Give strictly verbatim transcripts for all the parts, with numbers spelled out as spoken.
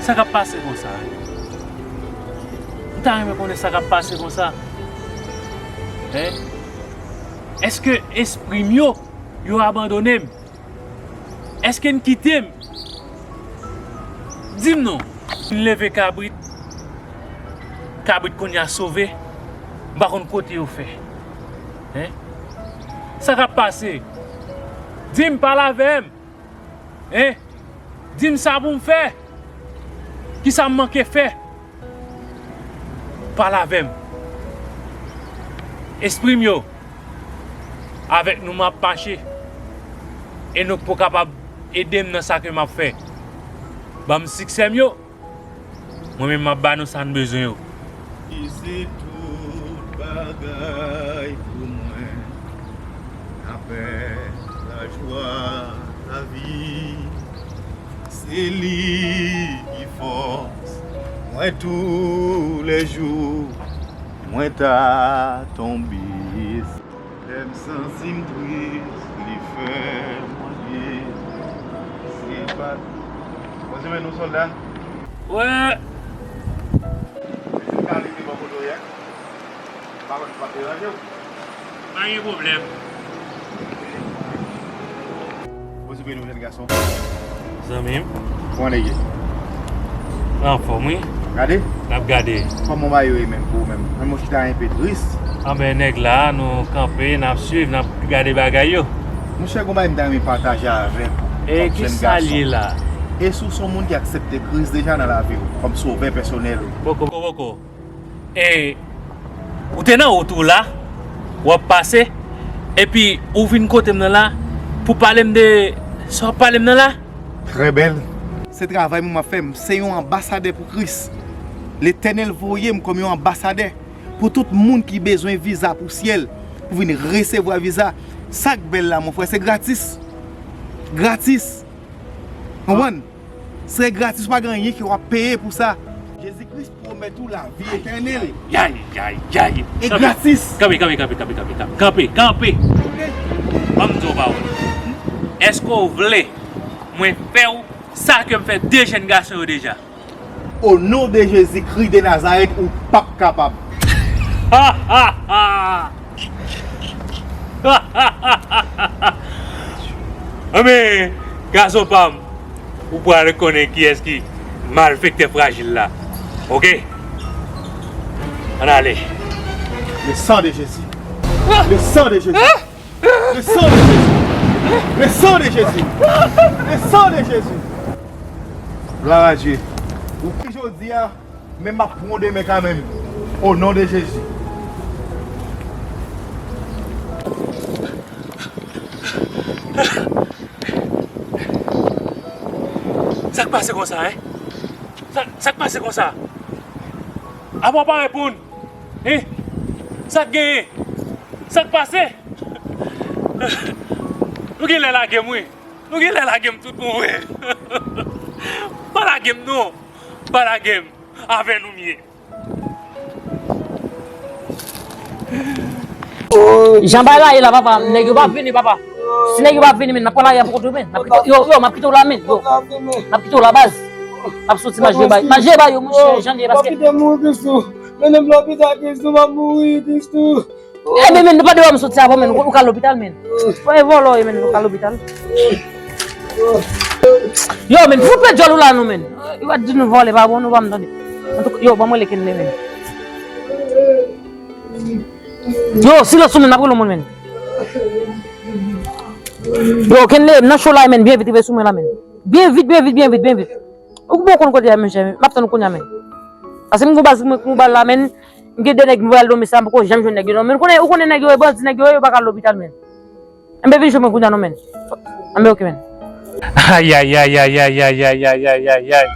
Sa k ap pase konsa? M ta renmen konnen sa k ap pase konsa. Hein? Èske espri m yo, yo abandone m? Èske n kite m? Di m non. M leve kabrit, kabrit kounye a sove, m pa konn kote yo fè. Hein? Sa k ap pase? Di m, pale avè m. Hein? Di m sa pou m fè. Kisa m manke fè? Pale avè m. Espri m yo, avèk nou m ap mache. E nou poko kapab ede m nan sa ke m ap fè. Ban m siksè m yo. Mwen menm m ap ba nou sa n bezwen yo. Li se tout bagay pou mwen. Lapè, lajwa, lavi. Se li ki fòs mwen toulejou. Mwen ta tonbe. Lè m santi m tris, li fè m ri. Se pa. Poze men nou sòlda. Wè. Mesye m ka leve bò kote w ye a? M pa konn si m ap deranje w. Pa gen pwoblèm. Poze men nou jèn gason. Zanmi m. Kòman nèg ye? Anfòm, wi. Gade? N ap gade. Kòman bagay yo ye menm pou ou menm? Menm ou chita enpe tris. Anben, nèg la, nou kanpe, n ap swiv, n ap gade bagay yo. Monchè, gon bagay m ta renmen pataje avèk ou, kòm jèn gason. E kisa l ye la? E si w se yon moun ki aksepte Kris deja nan lavi w, kòm sovè pèsonèl ou? Poko, poko. E ou te nan wout ou la, w ap pase, epi ou vin kote m nan la, pou pale m de sa w ap pale m nan la? Trè bèl. Se travay mwen m ap fè, m se yon anbasadè pou Kris. Letènèl voye m kòm yon anbasadè pou tout moun ki bezwen viza pou syèl, pou vin resevwa viza. Sa k bèl la, mon frè, se gratis. Gratis. Konprann? Se gratis, pa gen anyen ke w ap peye pou sa. Jezi Kris pwomèt ou lavi etènèl. Yay, yay, yay. E gratis. Kanpe, kanpe, kanpe. Ban m di w yon pawòl. Èske w vle mwen fè w sa ke m fè de jèn gason yo deja? O non de Jezi Kris de Nazarèt, ou p ap kapab. Anben, gason pa m, ou pral konnen kiyès ki malfektè frajil la. Oke? Ann ale. Le sang de Jésus. Le sang de Jésus. Le sang de Jésus. Le sang de Jésus. Le sang de Jésus. Gloire à Dieu. Ou ki jodi a, men m ap pran w demen kanmenm. O non de Jezi. Sa k pase konsa, en? Sa, sa k pase konsa? Apa w pa reponn? Hein? Sa k genyen? Sa k pase? Nou genlè lage m, wi. Nou genlè lage m tout bon vre. Pa lage m non. Pa lage m. Avè nou m ye. Jan bagay la ye la, papa, nèg yo p ap vini, papa. Si nèg yo p ap vini, men, n ap pran lari a pou kont yo, men. N ap kite, yo, yo, m ap kite w la, men, yo. M ap kite w la, baz. M ap soti, manje bay, manje bay yo, monchè, jan l ye, paske. Kite m mouri, Kristou. Mennen m lopital, Kristou, m ap mouri, Kristou. Ebyen, men, nou pa deyò m soti avan, men, ou ka lopital, men. Fò e vòlò, men, ou ka lopital. Yo, men, fout pè djòl ou la, non, men. Yo pa di nou vòlè, pa bon, nou pa m tande. Antouka, yo, ban mwen rele Kenley, men. Yo, silans ou, men, n ap rele yon moun, men. Yo, Kenley, m nan cho la, men, byen vit, rive sou mwen la, men. Byen vit, byen vit, byen vit, byen vit. Ou bon konn kote a, monchè, m ap tann ou kounye a, men. Paske m gon baz, m gon bal la, men. M gen de nèg m voye al dòmi sa, m poko janm jwenn nèg yo non. Men ou konnen, ou konnen nèg yo e bandi, nèg yo, yo pa ka al lopital, men. Enben vin jwenn mwen kounye a non, men. Enben oke, men. Ayayayayayayayayayay.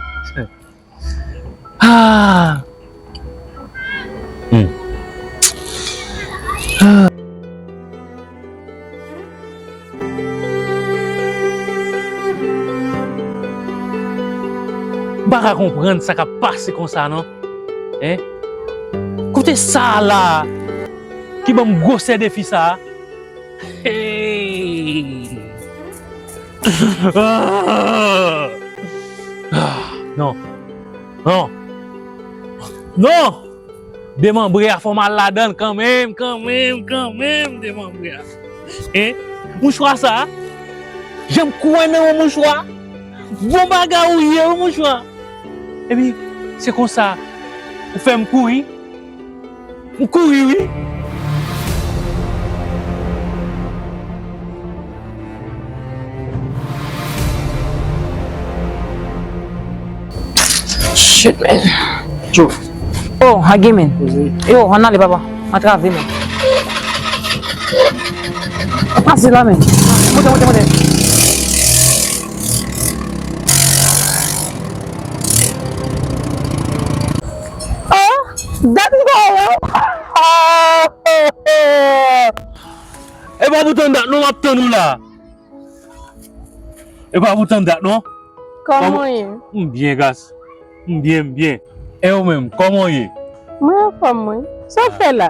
Ah. Hmm. Ah. M pa ka konprann sa k ap pase konsa non. Hein? Kote sa a la ki ban m gwosè defi sa a? Hey! Ah! Ah, non. Non. Non! Demanbre a fò m al ladan l kanmenm, kanmenm, kanmenm, demanbre a. Hein? Mouchwa sa? Jan m kwè nan yon mouchwa? Bon bagay ou ye, wi, mouchwa. Epi, se konsa, ou fè m kouri. M kouri, wi. Shit, man. Tchouf. Oh, Hagi, man. Yo, ann ale, papa. Antrave, man. Pase la, man. Monte, monte, monte. Oh, dat m pa wè w. E pa pou tann dat non, m ap tann ou la. E pa pou tann dat non. Kòman w ye? M byen, gas. M byen, m byen. E ou menm, kòman w ye? Mwen anfòm, mwen. Sa w fè la?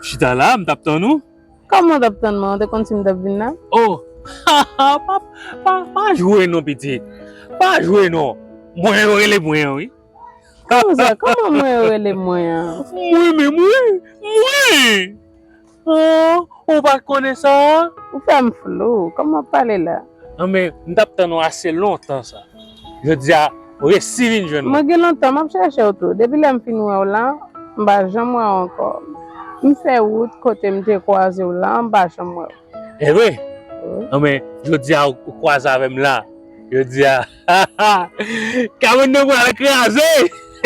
Chita la, m t ap tann ou. Kòman w t ap tann mwen? Ou te konn si m t ap vin la? Oh! Pa, pa, pa jwe non, pitit. Pa jwe non. Mwen yo rele mwen an, wi. Kòman sa? Kòman mwen yo rele mwen an? Mwen menm, wi. Mwen! Oh, ou pa t konnen sa? Ou fè m flou. Kòman w ap pale la? Non, men, m t ap tann ou ase lontan sa. Jodi a, ou resi vin jwenn mwen. Mwen gen lontan m ap chèche w tou. Depi lè m fin wè w la, m pa janm wè w ankò. M fè wout kote m te kwaze w la, m pa janm wè w. E vre? Wi. Non, men, jodi a, ou, ou kwaze avè m la. Jodi a, kabann nan pral kraze!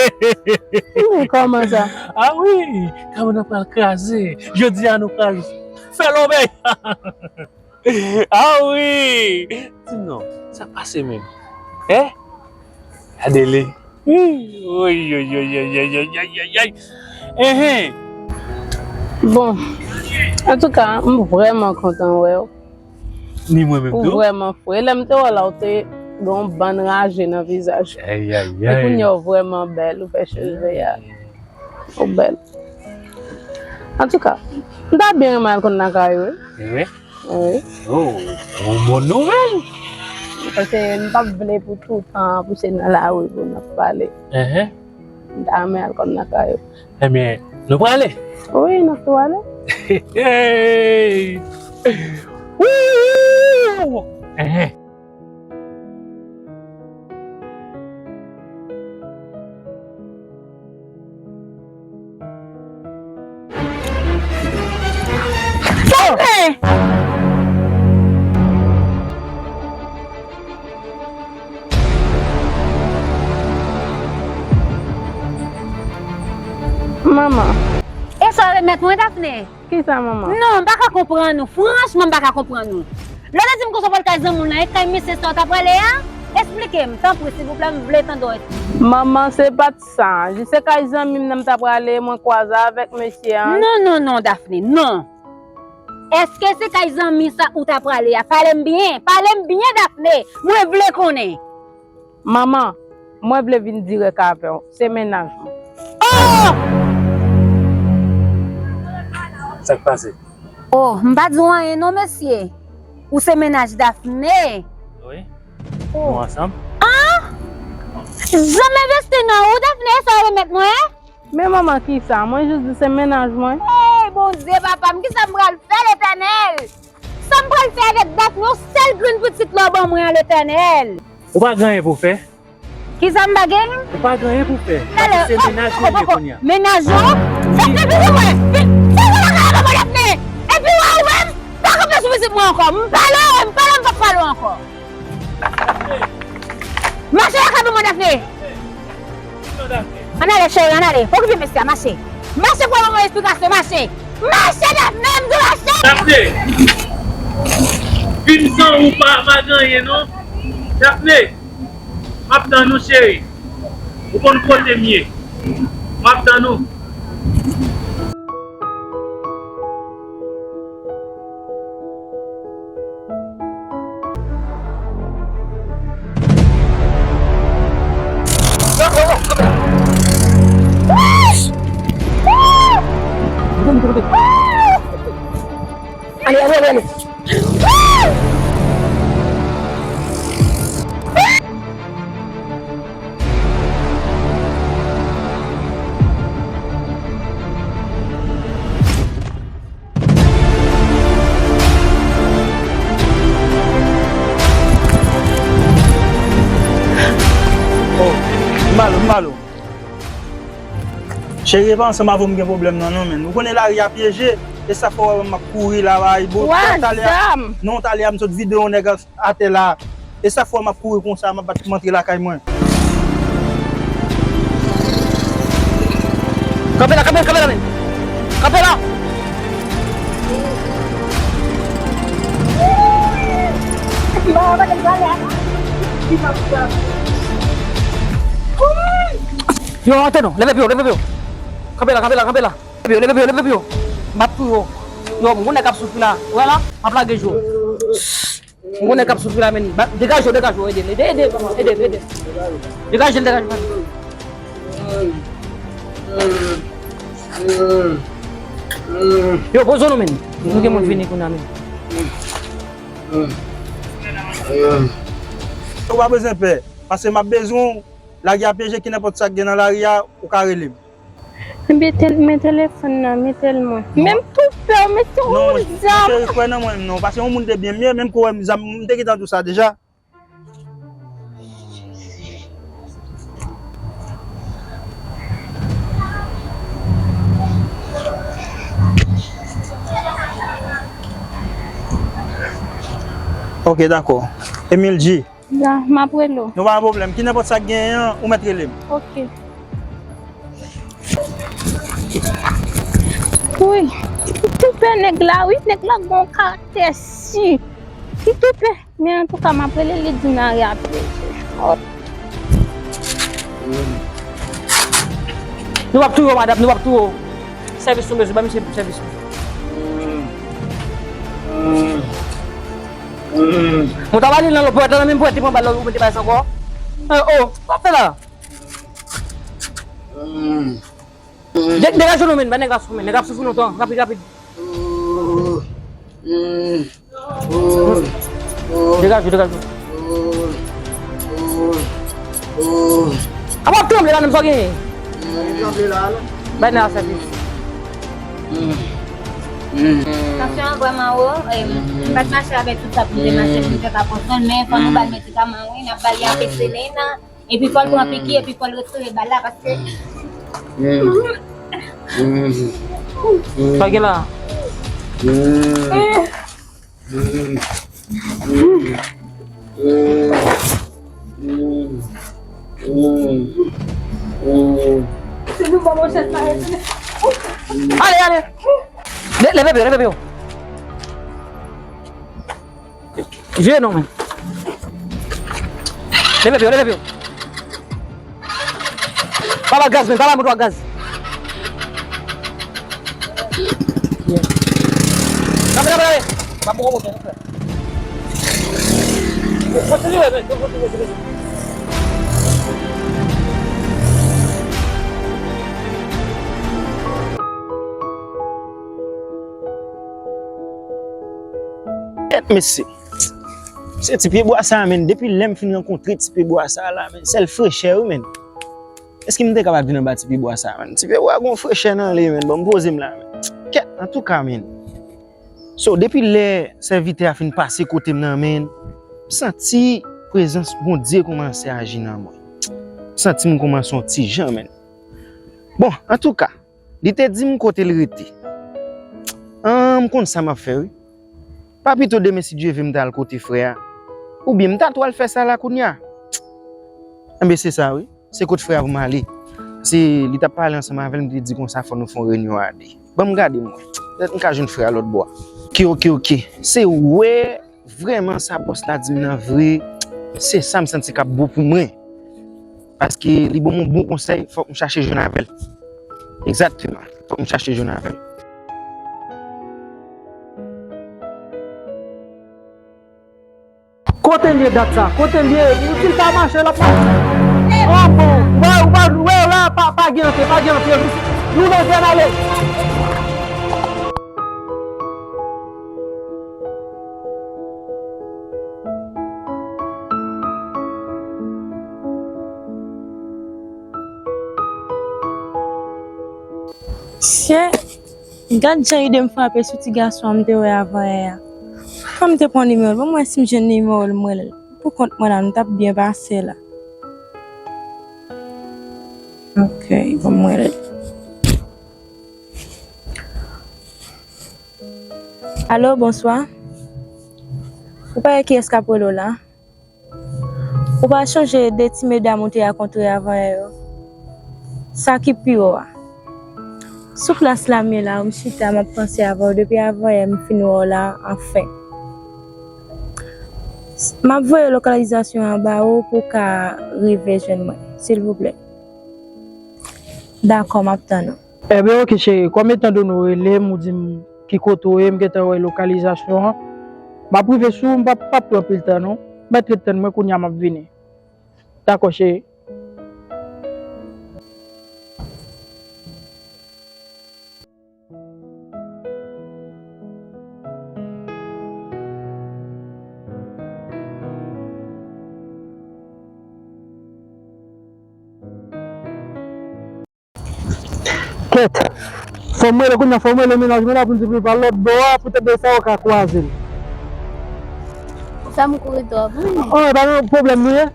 Wi, kòman sa? Ah wi, kabann nan pral kraze. Jodi a, nou pral fè lòbèy. Ah wi! Di m non, sa k pase menm? Hein? Gade li. Woy, woy, woy. Enhen. Bon, antouka, m vrèman kontan wè w. Ni mwen menm tou. Ou vrèman fre. Lè m te wè w la, ou te gen yon bann raje nan vizaj ou. Ay, ay, ay. Men kounye a, ou vrèman bèl, ou fè cheve a. Ou bèl. Antouka, m ta byen renmen al konn lakay ou, wi. Wi. Wi. Oh, yon bon nouvèl. Paske m p ap vle pou toutan pou se nan lari pou n ap pale. Enhen. M ta renmen al konn lakay ou. Ebyen, nou prale? Wi, n ap tou ale. Hey! Wouhou! Enhen. Manman. E sa w remèt mwen, Dafne? Kisa, manman? Non, m pa ka konprann ou. Franchman, m pa ka konprann ou. Lè w te di m konsa w pral kay zanmi w lan, e kay mesye sa w ta prale a? Esplike m, tanpri, silvouplè, m vle tande w. Manman, se pa t sa. Jis se kay zanmi m nan m ta prale, mwen kwaze avèk mesye a. Non, non, non, Dafne, non. Èske se kay zanmi sa ou ta prale a? Pale m byen, pale m byen, Dafne. Mwen vle konnen. Manman, mwen vle vin dirèk avè w. Se mennaj mwen. Oh! Sa k pase? Oh, m pa di w anyen non, mesye. Ou se mennaj Dafne. Wi. Oh. Nou ansanm. Ah! Janm envesti nan ou, Dafne, sa w remèt mwen? Men manman, kisa? Mwen jis di se mennaj mwen. Hey, Bondye, papa m, kisa m pral fè, Letènèl? Sa m pral fè avèk Dafne, yon sèl grenn pitit la w ban mwen an, Letènèl? Ou pa gen anyen pou w fè. Kisa m pa gen? Ou pa gen anyen pou w fè. Talè, paske se mennaj mwen li ye kounye a. Mennaj ou? Dafne, vin sou mwen! Vin! Fè w lakay la, papa Dafne! Epi w a ou menm, pa kanpe sou pitit mwen ankò. M pale w, m pale w, m p ap pale w ankò. Mache lakay manman Dafne! Ann ale, cheri, ann ale. Okipe mesye a, mache. Mache pou al ban mwen esplikasyon, mache. Mache, Dafne, m di w mache! Dafne! Vin san ou pa, pa gen anyen, non. Dafne! M ap tann ou, cheri. Ou konn kote m ye. M ap tann ou. Ale, ale, ale, ale. Alo. Cheri, e pa ansanm avè w m gen pwoblèm nan non, menn. Ou konnen lari a pyeje, e sa fè w wè m ap kouri la, bay, bon, talè a, non, talè a m sot vide yon nèg atè la. E sa fè w wè m ap kouri konsa, m ap bat pou m antre lakay mwen. Kanpe la, kanpe, kanpe la, menn. Kanpe la. Yo, antre non, leve pye w, leve pye w. Kanpe la, kanpe la, kanpe la. Leve pye w, leve pye w, leve pye w. M ap touye w. Yo, m gon nèg k ap soufri la. Ou wè la? M ap lage jou. M gon nèg k ap soufri la, menn. Ba, degaje w, degaje w, ede l, ede, ede, ede, ede. Degaje l, degaje l. Yo, poze w non, menn. Nou gen moun vini kounye a, menn. Ou pa bezwen pè, paske m ap bezwen w. Lari a pyeje, ki nenpòt sa k gen nan lari a, ou ka rele m. Mete, men telefòn nan, mete l mwen. Men m tou pè, mete yon zam. Non, cheri, kwè nan mwen, non. Paske yon moun te byen m ye, menm kou wè m zam, m te gentan di w sa deja. Ok, dakò. Emil G. Ya, m ap rele w. Nou pa gen pwoblèm. Ki nenpòt sa k genyen an, ou mèt rele m. Ok. Wi, m tou pè nèg la, wi, nèg la gon karaktè si. M tou pè, men antouka m ap rele li di n a rapele. Nou p ap touye w, madanm, nou p ap touye w. Sèvis nou bezwen, ban misye sèvis nou. Mwen ta ba li nan lòt pwèt la, nan menm pwèt li pran bal la, ou mete bal sa ankò. Eh, oh, sa w ap fè la? De-, degaje w non, men, bay nèg la soufri, men, nèg la ap soufri lontan, rapid, rapid. Degaje w, degaje w. Apa w ap tranble la menm, sa w genyen? Bay nèg la sèvis. Tansyon an vrèman wo, e, m pa t mache avèk tout sa pou m te mache pou m te ka pran swen l, men fò nou ba l medikaman, wi, n ap ba li anpeselin, epi fò l pran piki, epi fò l retire bal la, paske. Sa gen la? Ale, ale. Le-, leve pye w, leve pye w. Jwe non, men. Leve pye w, leve pye w. Pa ba gaz, men, pa ba moto a gaz. Kanpe, kanpe, kanpe. Pa poko moto, non, frè. Kontinye, men, kontinye, kontinye. Kèt, mesye. Se ti pyebwa sa a, menn. Depi lè m fin rankontre ti pyebwa sa a la, menn, sèl frechè, wi, menn. Èske m te kapab vin anba ti pyebwa sa a, menn? Ti pyebwa a gon frechè nan li, menn. Bon, m poze m la, menn. Kèt, antouka, menn. So, depi lè sèvitè a fin pase kote m nan, menn, m santi prezans Bondye kòmanse aji nan mwen. M santi m kòmanse yon ti jan, menn. Bon, antouka, li te di m kote l rete. An, m konn sa m ap fè, wi. Pa pito demen, si Dye vle, m ta al kote frè a. Oubyen m ta tou al fè sa la kounye a. Enben, se sa, wi. Se kot frè a pou m ale. Se li t ap pale ansanm avè l, m te di konsa fò nou fè yon reyinyon a de. Ban m gade m wè. Petèt m ka jwenn frè a lòt bò a. Oke, oke, oke. Se wè vrèman sa bòs la di m nan vre. Se sa m santi k ap bon pou mwen. Paske li ban m yon bon konsèy, fòk m chache jwenn avè l. Egzakteman. Fòk m chache jwenn avè l. Kote l ye dat sa? Kote l ye? Ou di l pa mache, l ap mache. An bon, ou pa, ou pa, ou wè la, pa, pa gen antre, pa gen antre. Nou nan zòn ale. Chè, gad jan ide m frape sou ti gason an m te wè avan yè a. Fò m te pran nimewo l, ban m wè si m jwenn nimewo l, m rele l. Pou kont mwen la, nou t ap byen pase la. Ok, bon, mwen rele. Alo, bonswa. Ou pa wè kiyès k ap rele w la? Ou pa sonje de ti medam ou te rakontre avan yè yo? Sa ki pi wo a. Sou plas la m ye la, m chita, m ap panse avè w depi avan yè m fin wè w la, anfen. M ap voye lokalizasyon an ba ou pou w ka rive jwenn mwen, silvouplè. Dakò, m ap tann ou. Ebyen, oke, cheri. Kòm etandone w rele m, ou di m ki kote w ye, m gentan wè lokalizasyon an. M ap rive sou ou, m p ap, p ap pran anpil tan, non. Mèt ret tann mwen, kounye a m ap vini. Dakò, cheri. Kèt! Fò m rele kounye a, fò m rele mennaj mwen la pou m di pou l pa lòt bò a, poutèt de sa yo ka kwaze l. Sa m kouri twòp, wi. Oh, pa gen pwoblèm, nou ye?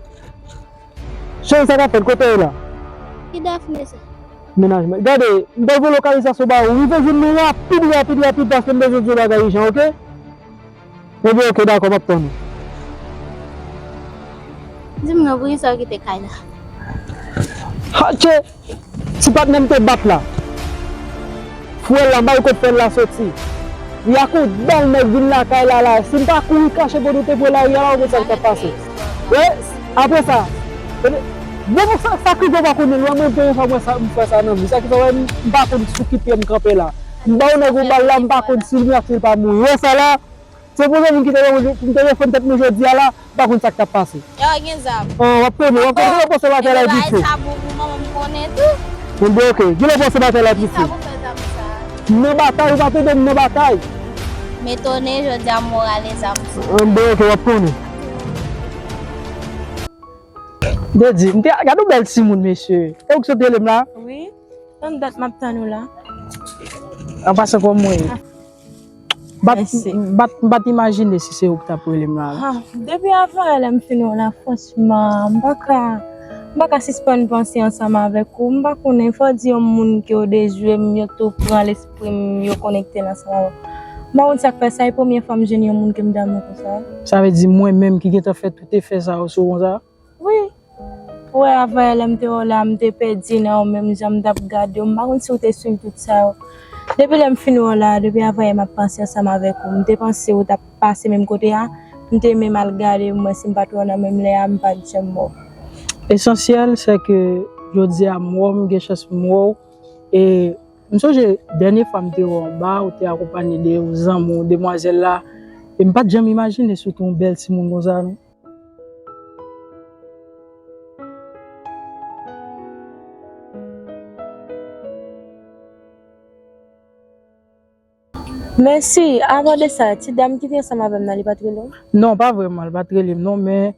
Cheri, sa k ap fèt? Kote w ye la? Ki Dafne sa? Mennaj mwen. Gade, m pral voye lokalizasyon ba ou. Rive jwenn mwen rapid, rapid, rapid, paske m bezwen di w bagay ijan, oke? Ebyen, oke, dakò, m ap tann ou. Di m non, poukisa w kite kay la? Atche! Ti patnè m te bat la. Frè l la, m pa wè kot frè l la soti. Y a kou bèl nèg vin lakay la, la. Si m pa kouri kache bò de te pran lari a la, ou konn sa k t ap pase. Wi, apre sa, bon, sa, sa k rive w pa konnen l, wè mwen premye fwa mwen sa, m fè sa nan vi. Sa ki fè wè m, m pa konn sou ki pye m kanpe la. M ba yon nèg yon bal la, m pa konn si l mouri ak si l pa mouri. Wè sa la, se pou moun ki te, m te defann tèt mwen jodi a la, m pa konn sa k t ap pase. Yo gen zam. Oh, w ap konnen, w ap konnen. Gade pòs batay la, piti. Sa bon pou manman m konnen tou. Bon, bon, oke. Gade pòs batay la, piti. Sa pou fè zam sa? M nan batay, ou pa tande m nan batay. M etone, jodi a m morale zam sa. Bon, oke, w ap konnen. M te di, m te, gade yon bèl timoun, mesye. E ou ki sot rele m la? Wi. Tann dat m ap tann ou la. An pasan, kòman w ye? M pa t, m pa t, m pa t imajine si se ou ki t ap rele m la. Ah, depi avan yè lè m fin wè w la, franchman, m pa ka, m pa ka sispann panse ansanm avèk ou. M pa konnen, fò w di yon moun ke w dejwe m, yo tou pran lespri m, yo konekte l ansanm avè w. M pa konn sa k fè sa, e premye fwa m jwenn yon moun ke m damou konsa. Sa vle di mwen menm ki gentan fè tout efè sa yo sou ou konsa? Wi. Ou wè, avan yè lè m te wè w la, m te pèdi nan ou menm jan m t ap gade w. M pa konn si w te swiv tout sa yo. Depi lè m fin wè w la, depi avan yè m ap panse ansanm avèk ou. M te panse ou t ap pase menm kote a. M te menm al gade, m wè si m pa t wè w nan menm lè a, m pa t janm wè w. Esansyèl, se ke jodi a m wè w, m gen chans m wè w. E m sonje dènye fwa m te wè w anba, ou te akonpanye de yon zanmi w, demwazèl la. E m pa t janm imajine si w te yon bèl timoun konsa, non. Mèsi. Avan de sa, ti dam ki te ansanm avè m nan, li pa t rele w? Non, pa vrèman, li pa t rele m, non, men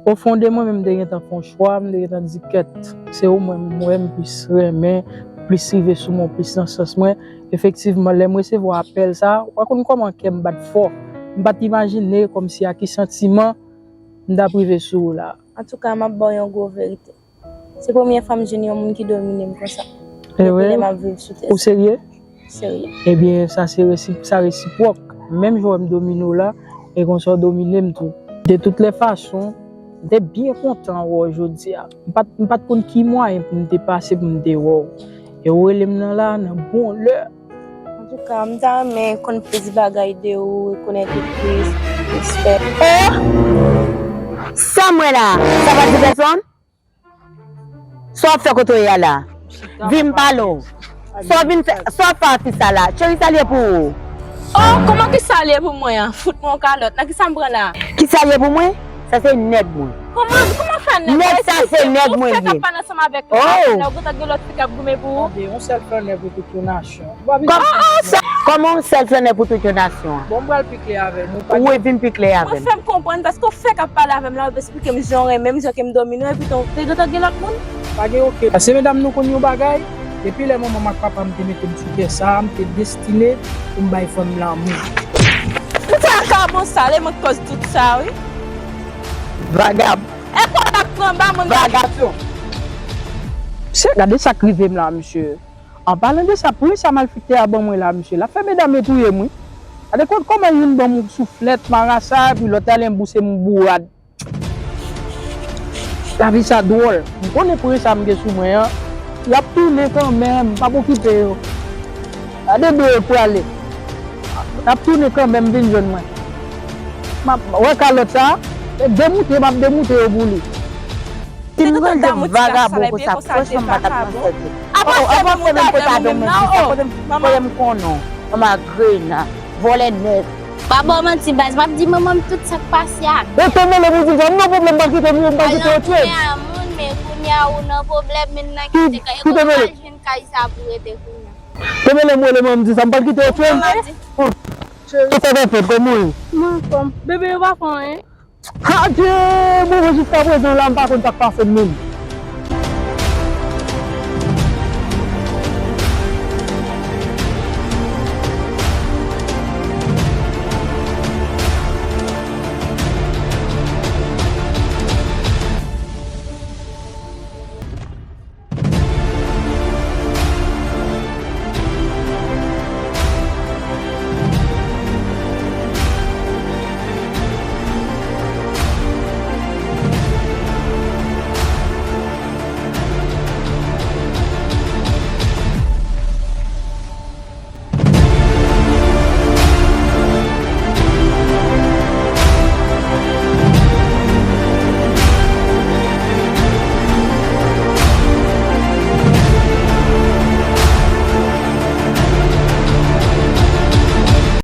ofon de mwen menm, m te gentan fè yon chwa, m te gentan di, kèt, se ou mwen m wè m plis renmen, plis rive sou mwen, plis nan sans mwen. Efektivman, lè m resevwa apèl sa, w pa konn kòman kè m bat fò. M pa t imajine kòmsi ak ki santiman m t ap rive sou ou la. Antouka, m ap ba w yon gwo verite. Se premye fwa m jwenn yon moun ki domine m konsa. Depi lè m ap viv sou tè sa. Ou serye? Serye. Ebyen, sa se resi-, sa resipwòk. Menm jan w wè m domine w la, e konsa w domine m tou. De tout lè fason, m te byen kontan wè w jodi a. M pa t, m pa t konn ki mwayen pou m te pase pou m te wè w. E w rele m nan la, nan bon lè. Antouka, m ta renmen konn plis bagay de ou, rekonèt ou plis, respè. Oh! Sa m wè la, sa pa ti pèsonn? Sa w ap fè kote w ye a la? Vin m pale w. Sa w vin fè, sa w ap fè a fi sa la? Cheri, sa l ye pou ou? Oh, kòman ki sa l ye pou mwen an? Fout mwen yon kalòt. Nan ki sa m pran la? Ki sa l ye pou mwen? Sa se nèg mwen. Kòman, kòman fè nèg? Nèg sa se nèg mwen li ye. Ou fèk ap pale ansanm avèk nèg la, ou gentan gen lòt fi k ap goumen pou ou? Tande, yon sèl flannè pou tout yon nasyon. Kòman, kòman yon sèl flannè pou tout yon nasyon an? Bon, m pral pi klè avè nou. Wi, vin pi klè avè m. Mwen fè m konprann paske ou fèk ap pale avè m la, w ap esplike m jan w renmen m, jan ke m domine w, epi tou, te gentan gen lòt moun? Pa gen okenn. Paske medam nou konn yon bagay, depi lè manman m ak papa m te mete m sou tè sa a, m te destine pou m bay fanm lanmou. Ou fè akabon sa, lè mwen koz tout sa, wi. Vagab. E kò w t ap pran ba moun nan? Vagabon. Mesye, gade sa k rive m la, mesye. An palan de sa, prens sa malfektè a ban mwen la, mesye. L ap fè medam yo touye m, wi. Gade kò-, kòman youn ban m yon souflèt, marasa, epi lòt la, l enbouse m bourad. Lavi sa dwòl. M konnen prens sa m gen sou mwen an, y ap tounen kanmenm, m p ap okipe yo. Gade do yo prale. Y ap tounen kanmenm vin jwenn mwen. M ap wè kalòt sa, demoute, m ap demoute yo pou li. Si m rann de vagabon konsa, franchman, m pa t ap nan sèt li. Apa se moun ta dòmi menm nan, oh, kote m konnen w, manman grena, vòlè nèg. Pa ba w manti, baz, m ap di manman m tout sa k pase a. Ou te mele pou di sa, m nan pwoblèm, m pa kite m, m pa kite w tchwe. Kounye a, moun, men kounye a, ou nan pwoblèm, men nan kite kay, e kòman w al jwenn kay sa pou rete kounye a? Te mele m rele mwen, m di sa, m pa kite w tchwe. Ki sa k ap fèt, kòman w ye? Mwen anfòm. Bebe, yo pa fè anyen. Adye! Bon, jiska prezan la, m pa konn sa k pase m menm.